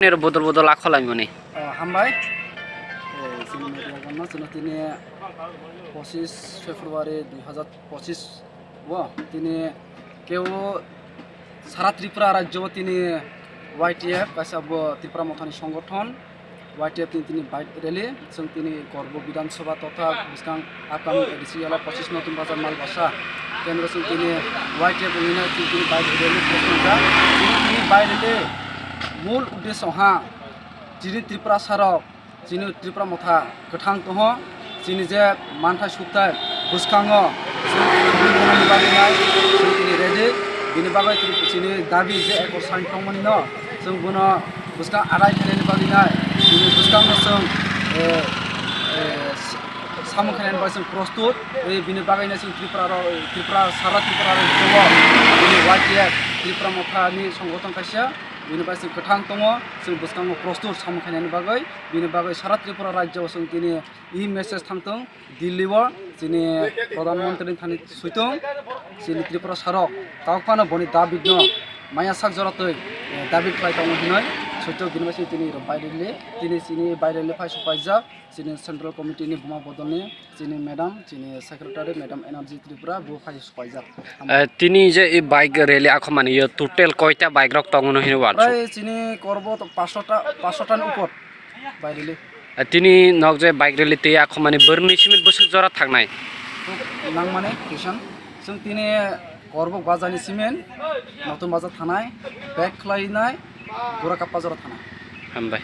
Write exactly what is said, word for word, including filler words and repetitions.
Nero bodol bodol akho laimani. Ah, hambai. Eh, chini media gano chwngno tini pochishe February dui hazar pochishe o tini kebo sara Tripura rajyo o tini Y T F kaisa bo Tripura Mothani songothon Y T F ni tini bike rally, chwng tini Korbo Bidhan Sabha totha bwskang upcoming A D C elai pochishe Notun Bazar Malbasa kendro chwng tini Y T F wngwi nai chwng tini bike rally khuloknai jak. Chini tini bike rally mul uddesho ha chini Tripura sarok, chini Tripura Motha kwthang tongo, chini je manthai sukthai bwskango chwng tini bagwi nai, chwng tini ready, bini bagwi chini dabi je ekor sign tongmani no, chwng bono bwskang adai khainani bagwi nai, bini bwskango chwng, eh, eh, samung khainani bagwi chwng prostut, eh, bini bagwi nai chwng Tripura rok, Tripura, sara Tripura rok tongo, bini Y T F, Tripura Motha ni songothon kaisa, bini bagwi chwng kwthang tongo, chwng bwskango prostut samung khainani bagwi, bini bagwi sara Tripura rajyo o chwng tini e message thangtong, Delhi o chini Pradhan Mantri ni thani soitong, chini Tripura sarok, tawk phano boni dabi no maya sak jora twi, eh, dabi khlai tongo hinoi soitong, bini bagwi chini rok bike rally, tini chini bike rally phai supaijak, chini Central Committee ni buma bodol ni chini madam, chini secretary madam N R G Tripura bo phai supaijak. Eh, tini je e bike rally akhomani yo total koita bike rok tongo no hino walsu? Prai chini Korbo to paanch sho ta, paanch sho ta ni upor bike rally. Eh, tini nok je bike rally tei akhomani borni simit bwswk jora thangnai? Nangmani kisan. Chwng tini Korbo bazar ni simit, Notun Bazar thanai, bike khlainai, Gura Kappa jora thanai. Hambai.